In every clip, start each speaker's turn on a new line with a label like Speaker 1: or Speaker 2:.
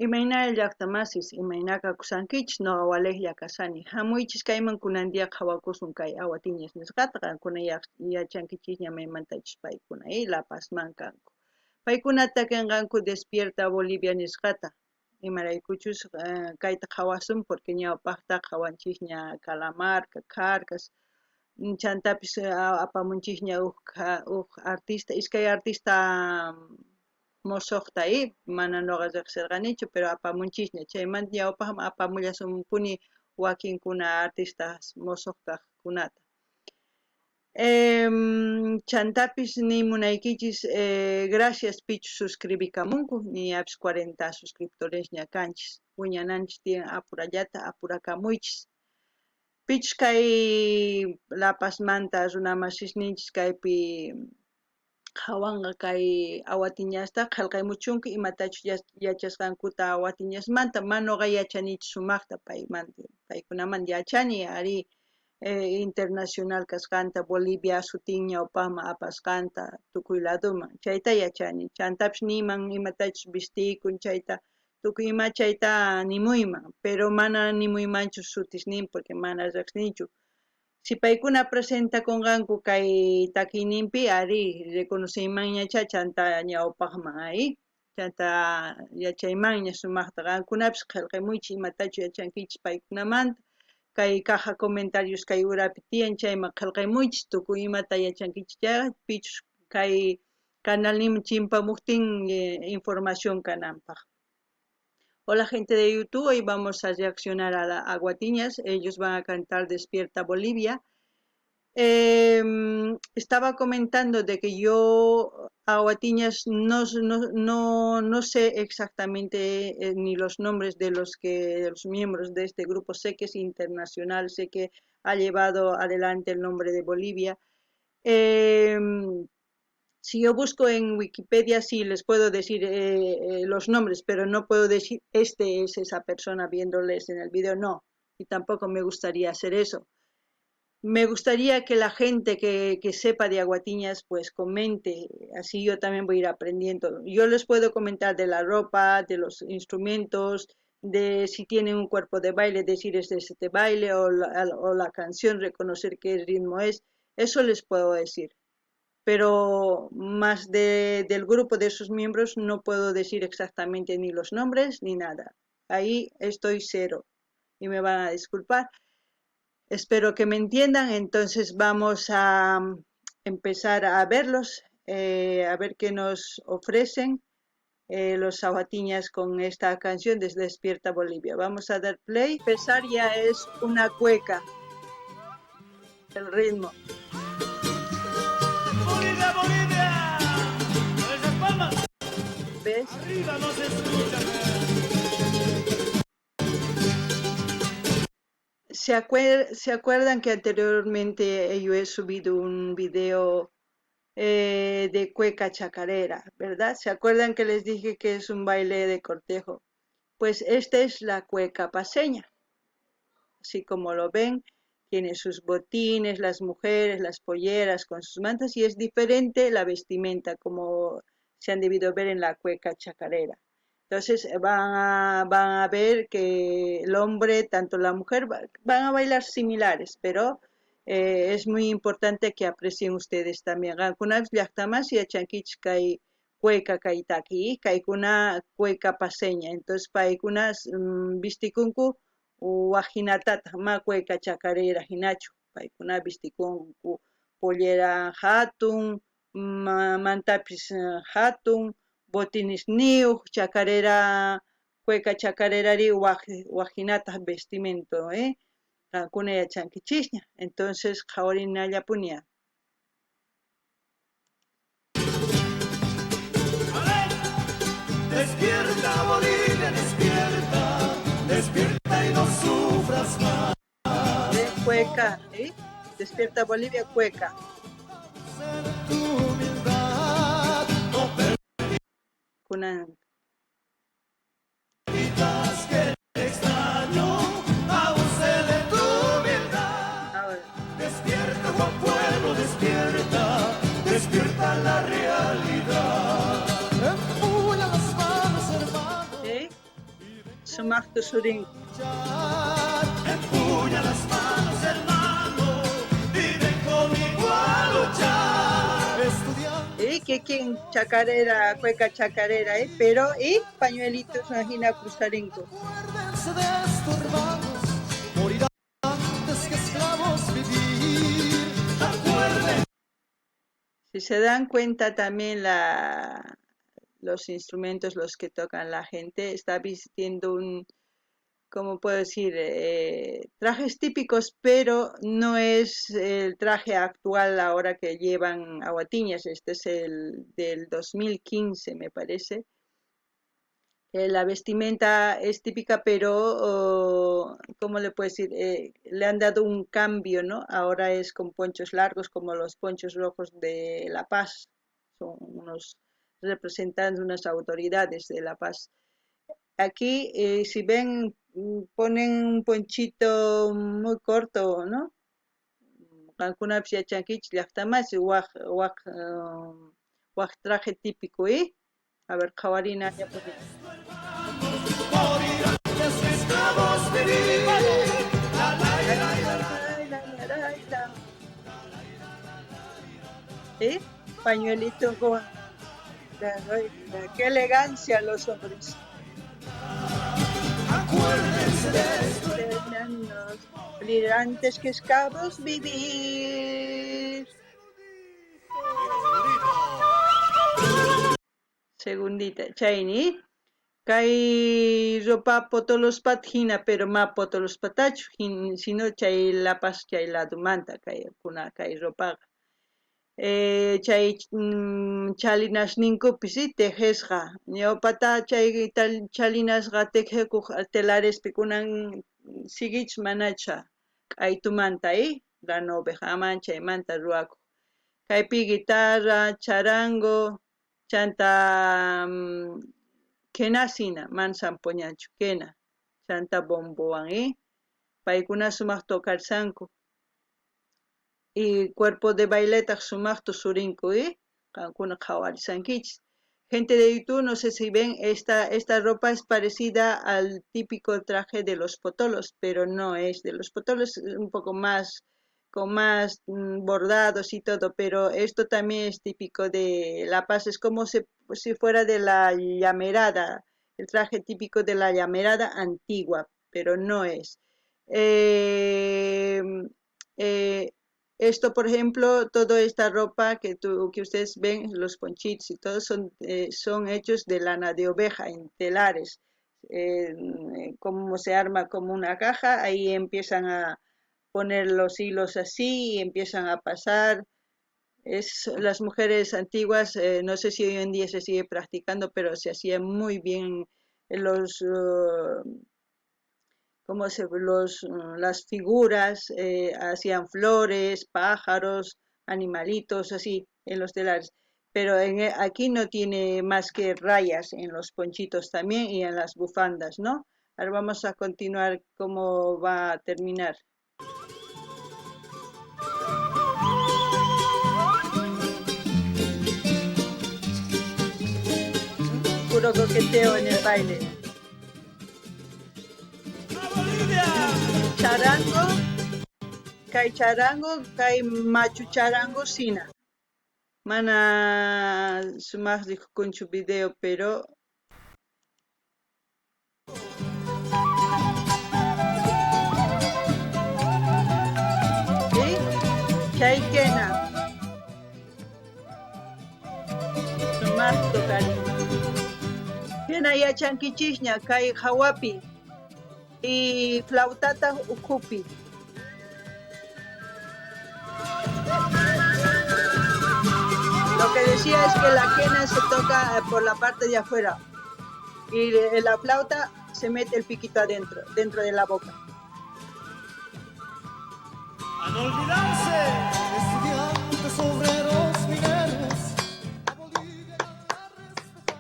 Speaker 1: Imaynalla llaqta masis, imayna kakusankichis, noqa walejlla kasani. Hamuychis kayman kunan día qhawakusun kay Awatiñas nisqata, qankuna yachankichisña maymantachus paykuna La Pazman kanku. Paykuna takinqanku Despierta Bolivia nisqata, imaraykuchus kayta qhawasun porque ñawpaqta qhawanchisña Calamarca, Kharkas, chantapis apamunchisña huk artista, iskay artista mosojta mana noqa riqsirqanichu, pero apamunchisña, chaymanta ñawpaqman apamullasunpuni wakinkuna artistas mosoj kaqkunata. Chantapis nimunaykichis gracias pichus suscribikamunku, ñapis 40 suscriptoresña kanchis, wiñananchis tiyan apurallata apurakamuychis. Pichus kay La Pazmanta runamasisninchis kaypi qhawanqa kay Awatiñasta qhelqaymuchunku imatachus yachasqankuta Awatiñasmanta, mana noqa yachanichu sumaqta paymanta, paykunaman yachani ari internacional kasqanta, Bolivia sutin ñawpaqman apasqanta tukuy ladoman, chayta yachani, chantapis niyman imatachus vistikun chayta, tukuy ima chayta nimuyman, pero mana nimuymanchu sutisnin porque mana riqsinichu. Si paykuna presentakunqanku kay takiyninpi ari reconoceymanñachá chanta ñawpaqman ari, chanta yachaymanña sumaqta, qankunapis qhelqamuychis imatachus yachankichis paykunamanta, kay caja comentarios kay urapi tiyan chayman qhelqamuychis tukuy imata yachankichis chayqa pichus kay canalninman chimpamuqtin información kananpaq. Hola gente de YouTube, hoy vamos a reaccionar a la Aguatiñas, ellos van a cantar Despierta Bolivia. Estaba comentando de que yo Aguatiñas no sé exactamente ni los nombres de los miembros de este grupo, sé que es internacional, sé que ha llevado adelante el nombre de Bolivia. Si yo busco en Wikipedia, sí les puedo decir los nombres, pero no puedo decir este es esa persona viéndoles en el video, no. Y tampoco me gustaría hacer eso. Me gustaría que la gente que sepa de Aguatiñas pues comente, así yo también voy a ir aprendiendo. Yo les puedo comentar de la ropa, de los instrumentos, de si tienen un cuerpo de baile, decir es de este baile o la canción, reconocer qué ritmo es, eso les puedo decir. Pero más del grupo de sus miembros no puedo decir exactamente ni los nombres ni nada. Ahí estoy cero y me van a disculpar. Espero que me entiendan. Entonces vamos a empezar a verlos, a ver qué nos ofrecen los Aguatiñas con esta canción desde Despierta Bolivia. Vamos a dar play. Empezar ya es una cueca, el ritmo.
Speaker 2: Bolivia, Bolivia, con esas palmas.
Speaker 1: ¿Ves?
Speaker 2: Arriba no se escucha.
Speaker 1: ¿Se acuerdan que anteriormente yo he subido un video de cueca chacarera, verdad? ¿Se acuerdan que les dije que es un baile de cortejo? Pues esta es la cueca paceña. Así como lo ven, tiene sus botines, las mujeres, las polleras con sus mantas, y es diferente la vestimenta como se han debido ver en la cueca chacarera. Entonces van a ver que el hombre, tanto la mujer, van a bailar similares, pero es muy importante que aprecien ustedes también. Qankunapis llaqtamasi yachankichis kay cueca kaytaki, kaykuna cueca paceña. Entonces paykuna vistikunku wajinatataq, ma cueca chacarera hinachu. Paykuna vistikunku pollera hatun, mantapis hatun, botines niyuq, chacarera, cueca chacarerari wajinataq vestimento, Qankuna yachankichisña. Entonces qhawarinallapunia.
Speaker 2: Despierta Bolivia, despierta, despierta y no sufras más.
Speaker 1: De cueca, ¿eh? Despierta Bolivia, cueca.
Speaker 2: Tu humildad, no
Speaker 1: Kunan.
Speaker 2: permitas que el extraño abuse de tu humildad.
Speaker 1: Ahora.
Speaker 2: Despierta, buen pueblo, despierta, despierta la realidad. Empuña las manos, hermano.
Speaker 1: ¿Sí? Sumajta surinku.
Speaker 2: Empuña las manos, hermano, y ven conmigo a luchar. Estudiante.
Speaker 1: Y kikin chacarera, cueca chacarera, pero y pañuelitos jina cruzarinku.
Speaker 2: Acuérdense de esto, hermanos, morir antes que esclavos vivir. Acuérdense.
Speaker 1: Si se dan cuenta también los instrumentos, los que tocan la gente, está vistiendo un, ¿cómo puedo decir? Trajes típicos, pero no es el traje actual ahora que llevan aguatiñas. Este es el del 2015, me parece. La vestimenta es típica, pero, oh, ¿cómo le puedo decir? Le han dado un cambio, ¿no? Ahora es con ponchos largos, como los ponchos rojos de La Paz. Son unos representantes, unas autoridades de La Paz. Aquí, si ven, ponen un ponchito muy corto, ¿no? Qankunapis yachankichis llaqtamasi waj traje típico, A ver, qhawarina ya por ahí. ¿Eh? Pañuelito con... Qué elegancia los hombres.
Speaker 2: Acuérdense de esto.
Speaker 1: Morir antes que esclavos vivir. Segundita, chayni. Kay ropa potolospat hina, pero ma potolospatachu, sino chay La Paz chay ladumanta kay kuna kay ropaqa. Chay chalinasninkupis, sí, tejesqa. Ñawpata chay chalinasqa tejekuq telarespi kunan siguich manacha k'aytumanta, lana ovejaman chaymanta ruwakuq. Kaypi guitarra, charango, chanta quenasina, man zampoñachu, quena, chanta bombowan, Paykuna sumaq tocarsanku. Y cuerpo de bailetaq sumaqta surinku, Qankuna qhawarisankichis. Gente de YouTube, no sé si ven, esta ropa es parecida al típico traje de los potolos, pero no es de los potolos, es un poco más, con más bordados y todo, pero esto también es típico de La Paz, es como si fuera de la llamerada, el traje típico de la llamerada antigua, pero no es. Esto, por ejemplo, toda esta ropa que ustedes ven, los ponchitos y todo, son hechos de lana de oveja en telares. Como se arma como una caja, ahí empiezan a poner los hilos así y empiezan a pasar. Las mujeres antiguas, no sé si hoy en día se sigue practicando, pero se hacía muy bien los, ¿cómo se, los, las figuras, hacían flores, pájaros, animalitos, así, en los telares. Pero aquí no tiene más que rayas en los ponchitos también y en las bufandas, ¿no? Ahora vamos a continuar cómo va a terminar. Puro coqueteo en el baile. Charango, kay charango, kay machu charango sina. Mana sumaq rikukunchu video, pero ¿sí? Chay quena. Sumaq tocarin. Quena yachankichisña kay hawapi y flautata ukhupi. Lo que decía es que la quena se toca por la parte de afuera y la flauta se mete el piquito adentro, dentro de la boca.
Speaker 2: A no olvidarse, estudiantes, obreros, mineros, a Bolivia a respetar.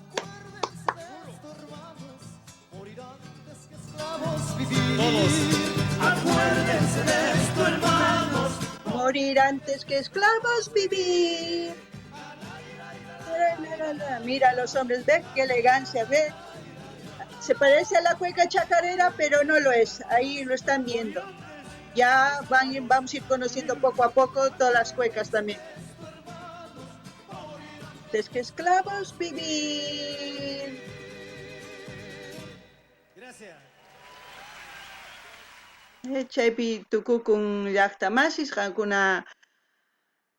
Speaker 2: Acuérdense de esto, hermanos, morir antes que esclavos vivir. Todos, acuérdense de esto, hermanos.
Speaker 1: Morir antes que esclavos vivir. Mira los hombres, ve qué elegancia, ve. Se parece a la cueca chacarera, pero no lo es. Ahí lo están viendo. Ya vamos a ir conociendo poco a poco todas las cuecas también. Es que esclavos vivir.
Speaker 2: Gracias.
Speaker 1: Chaypi tukukun llaqta masis, qankuna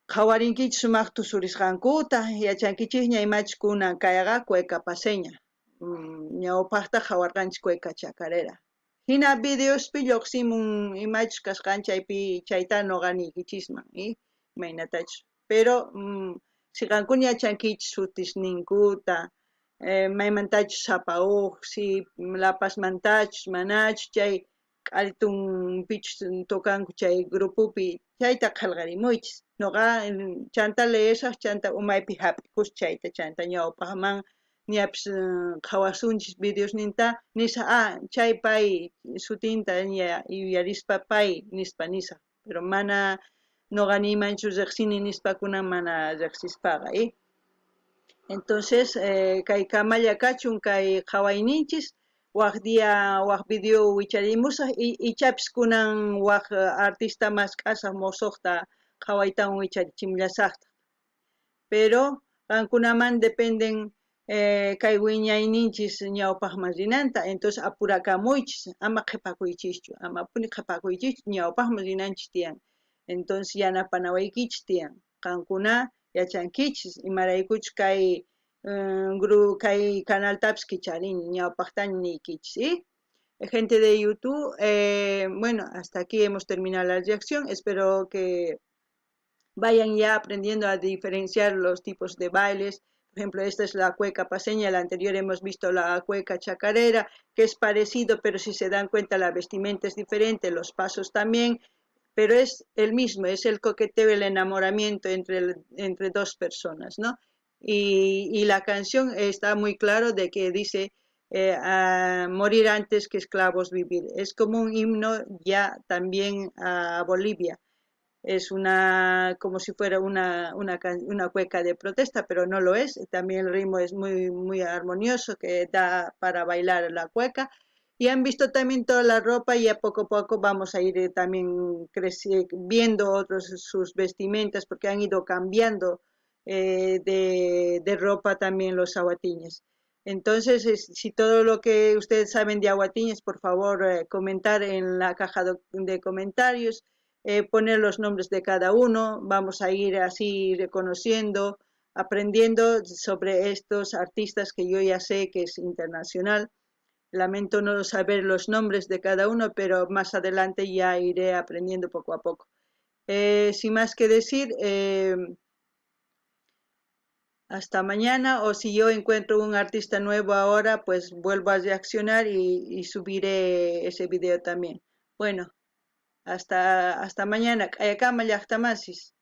Speaker 1: qhawarinkichis sumaq tusurisqankuta, yachankichikña imachus kunan kayqa cueca paseña. Ñawpaqta qhawarqanchis cueca chacarera. Hina videospi lluqsimun imachus kasqan chaypi chayta noqa niykichisman, imaynatachus. Pero si qankuna yachankichis sutisninkuta, maymantachus sapa uj, si La Pazmantachus manachus chay k'aritunpichus tocanku chay grupopi chayta qhelqarimuychis. Noqa chanta leesaj, chanta umaypi hap'ikus chayta, chanta ñawpaqman ñapis qhawasunchis videosninta nisaj, ah, chay pay sutinta ña yuyarispa pay nispa nisaj. Pero mana noqa niymanchu riqsini nispakuna mana riqsispaqa, Entonces, kay kamalla kachun kay qhawayninchis, waj día waj video wicharimusaj, ichapis kunan waj artista mask'asaj mosoqta qhawaytawan wicharichimullasaqtaq. Pero qankunaman dependen kay wiñayninchis ñawpaqman rinanta, entonces apurakamuychis, ama qhipakuychischu, amapuni qhipakuychischu, ñawpaqman rinanchis tiyan. Entonces yanapanawaykichis tiyan. Qankuna yachankichis imaraykuchus kay kay canaltapis kicharini ñawpaqtaña niykichis, Gente de YouTube, bueno, hasta aquí hemos terminado la reacción. Espero que vayan ya aprendiendo a diferenciar los tipos de bailes. Por ejemplo, esta es la cueca paseña, la anterior hemos visto la cueca chacarera, que es parecido, pero si se dan cuenta la vestimenta es diferente, los pasos también, pero es el mismo, es el coqueteo, el enamoramiento entre dos personas, ¿no? Y la canción está muy claro de que dice a morir antes que esclavos vivir. Es como un himno ya también a Bolivia. Es como si fuera una cueca de protesta, pero no lo es. También el ritmo es muy, muy armonioso, que da para bailar la cueca. Y han visto también toda la ropa y a poco a poco vamos a ir también viendo otros sus vestimentas, porque han ido cambiando de ropa también los aguatiñes. Entonces, si todo lo que ustedes saben de aguatiñes, por favor, comentar en la caja de comentarios, poner los nombres de cada uno. Vamos a ir así reconociendo, aprendiendo sobre estos artistas que yo ya sé que es internacional. Lamento no saber los nombres de cada uno, pero más adelante ya iré aprendiendo poco a poco. Sin más que decir, hasta mañana, o si yo encuentro un artista nuevo ahora, pues vuelvo a reaccionar y subiré ese video también. Bueno, hasta mañana. Q'ayakama llaqta masis.